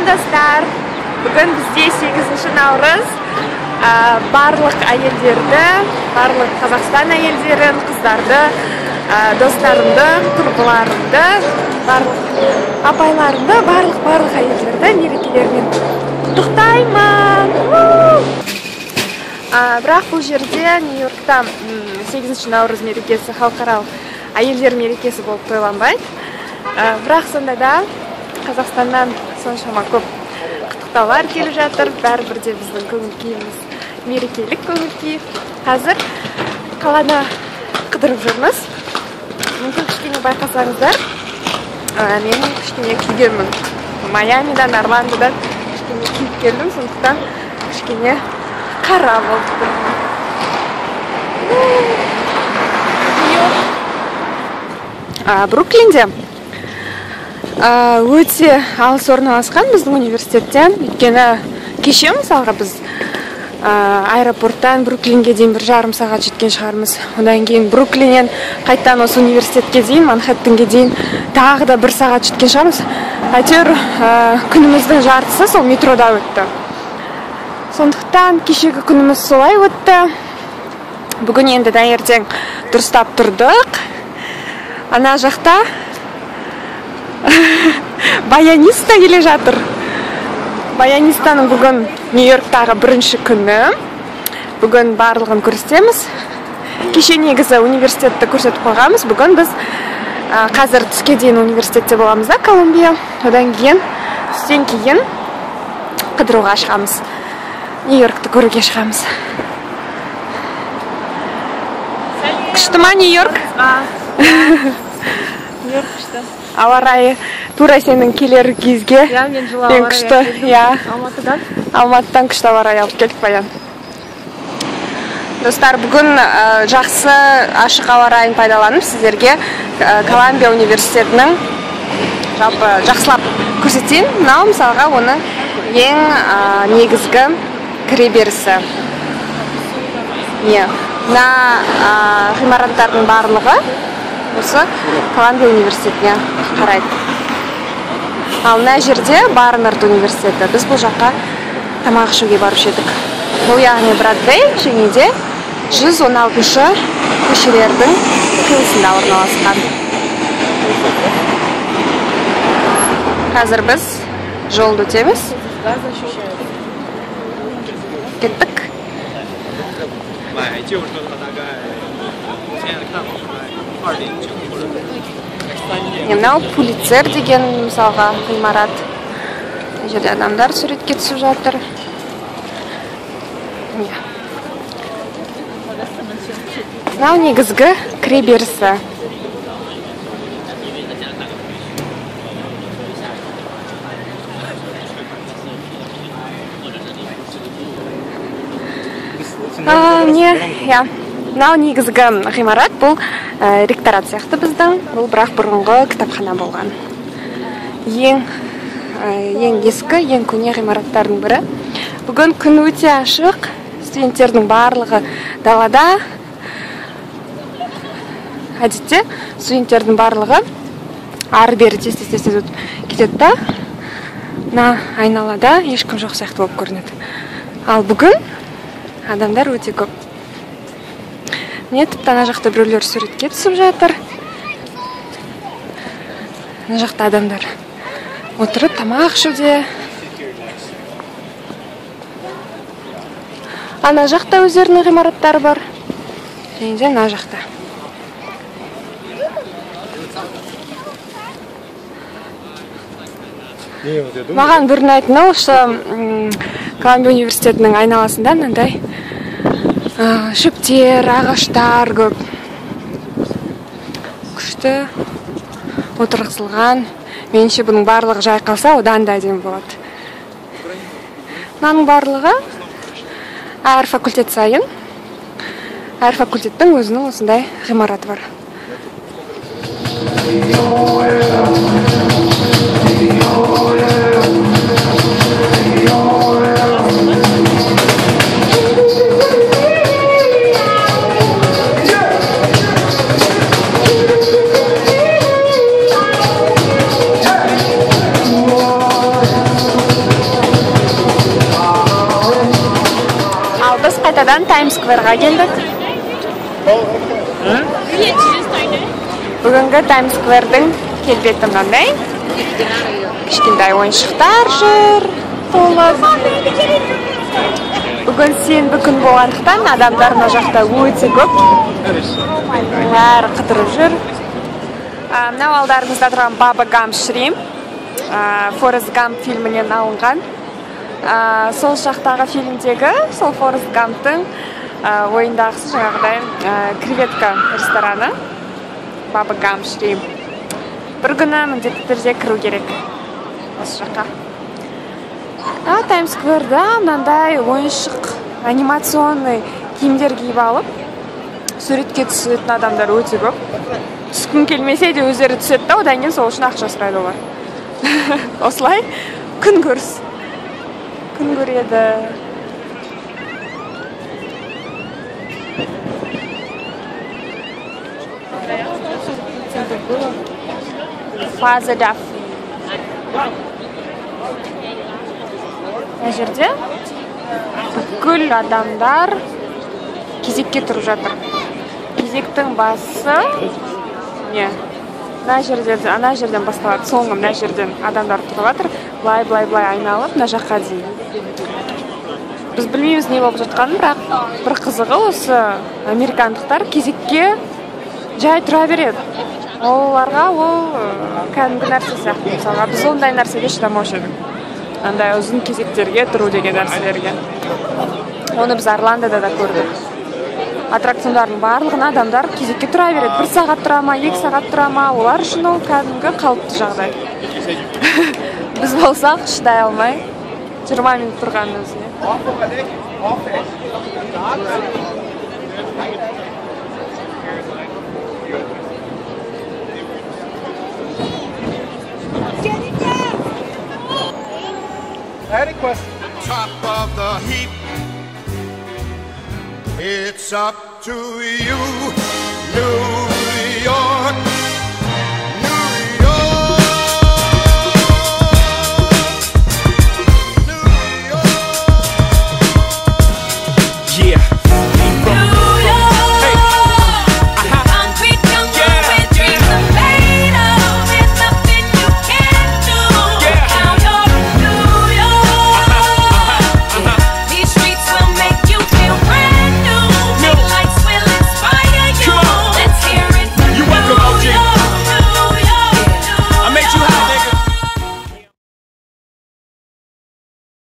Сәлем достар. Бүгін бізде 8 наурыз. Барлық әйелдерді, барлық Қазақстан әйелдерін, қыздарды, достарымды, құрбыларымды, барлық апайларымды, барлық әйелдерді мерекелерімен құттықтаймын. Бірақ бұл жерде Нью-Йоркта 8 наурыз мерекесі халықаралық әйелдер мерекесі болып тойланбайды. Бірақ сонда да Қазақстаннан соншама көп құттықтаулар келіп жатыр. Бәрібір де біздің көңіл күйіміз мерекелік көңіл күй. Қазір қаланы қыдырып жүрміз. Мүмкін кішкене байқасаңыздар, мен кішкене күйгенмін. Майамидан, Орландодан кішкене күйіп келдім, сондықтан кішкене қара болып тұрмын. Бруклинде өте алыс орналасқан біздің университеттен. Өйткені кеше мысалға біз аэропорттан Бруклинге дейін 1,5 сағат жеткен шығармыз. Одан кейін Бруклиннен қайтадан осы университетке дейін, Манхэттенге дейін тағы да 1 сағат жеткен шығармыз. Әйтеуір күніміздің жартысы сол метрода өтті. Сондықтан кешегі күніміз солай өтті. Бүгін енді таңертең дұрыстап тұрдық. Ана жақта Баяниста келе жатыр. Баянистаның бүгін Нью-Йорктағы бірінші күні. Бүгін барлығын көрсетеміз. Кеше негізі университетті көрсетіп қойғанбыз. Бүгін біз қазір түске дейін университетте боламыз да, Колумбия. Одан кейін түстен кейін қыдыруға шығамыз. Нью-Йоркті көруге шығамыз. Күшті ма Нью-Йорк? Нью-Йорк күшті. Ауа райы тура сенің келер кезге. Иә, мен жылы ауа райы күшті. Иә. Алматыдан. Алматыдан күшті ауа райы алып келдік, Баян. Достар, бүгін жақсы ашық ауа райын пайдаланып, сіздерге Колумбия университетінің жалпы жақсылап көрсетейін. Мынау мысалға оның ең негізгі кіреберісі. Не, мына ғимараттардың барлығы осы Колумбия университетіне қарайды. Ал мына жерде Барнард университеті. Біз бұл жаққа тамақ ішуге барып едік. Бұл яғни Бродвей және де 116-шы көшелердің қиылысында орналасқан. Қазір біз жолды өтеміз. Кеттік. Мынау Пулитцер деген мысалға ғимарат. Мына жерде адамдар суретке түсіп жатыр. Мынау негізгі кіреберісі. Мынау негізгі ғимарат, бұл ректорат сияқты біздің. Бұл бірақ бұрынғы кітапхана болған. Ең ескі, ең көне ғимараттардың бірі. Бүгін күн өте ашық, студенттердің барлығы далада. Әдетте студенттердің барлығы ары-бері тез-тез өтіп кетеді да, мына айналада ешкім жоқ сияқты болып көрінеді. Ал бүгін адамдар өте көп. Міне, тіпті ана жақта біреулер суретке түсіп жатыр. Ана жақта адамдар отырып тамақ ішуде. Ана жақта өздерінің ғимараттары бар. Және де ана жақта. Маған бір ұнайтыны осы Колумбия университетінің айналасында мынандай шөптер, ағаштар көп. Күшті отырғызылған. Меніңше бұның барлығы жайқалса, одан да әдемі болады. Мынаның барлығы әр факультет сайын, әр факультеттің өзінің осындай ғимараты бар. Скверға келдік. Бүгінгі Таймс Сквердің келбеті мынандай. Кішкентай ойыншықтар жүр толып. Бүгін сенбі күн болғандықтан адамдар мына жақта өте көп. Бәрі қыдырып жүр. Мынау алдарыңызда тұрған Баба Гамп Шримп, Форест Гамп фильмінен алынған. Сол жақтағы фильмдегі сол Форест Гамптың ойындағысы жаңағыдай креветка рестораны Баба Гамп Шримп. Бір күні міндетті түрде кіру керек осы жаққа. Таймс Скверда мынандай ойыншық анимационный киімдер киіп алып суретке түсетін адамдар өте көп. Түскің келмесе де өздері түседі да, одан кейін сол үшін ақша сұрайды олар. Осылай күн көріс. Күн көреді. Фаза. Мына жерде бүкіл адамдар кезекке тұрып жатыр. Кезектің басы не? Мына жерден, ана жерден басталады. Соңы мына жерден адамдар тұрып жатыр. Былай, былай, былай айналып мына жаққа дейін. Біз білмейміз не болып жатқанын, бірақ бір қызығы осы американдықтар кезекке жай тұра береді. Оларға ол кәдімгі нәрсе сияқты. Мысалға, біз ондай нәрсеге шыдамаушы едік. Андай ұзын кезектерге тұру деген нәрселерге. Оны біз Орландода да көрдік. Аттракциондардың барлығына адамдар кезекке тұра береді. 1 сағат тұра ма, 2 сағат тұра ма, олар үшін ол кәдімгі қалыпты жағдай. Біз болсақ шыдай алмай 20 минут тұрғанның өзіне. Top of the heap. It's up to you, New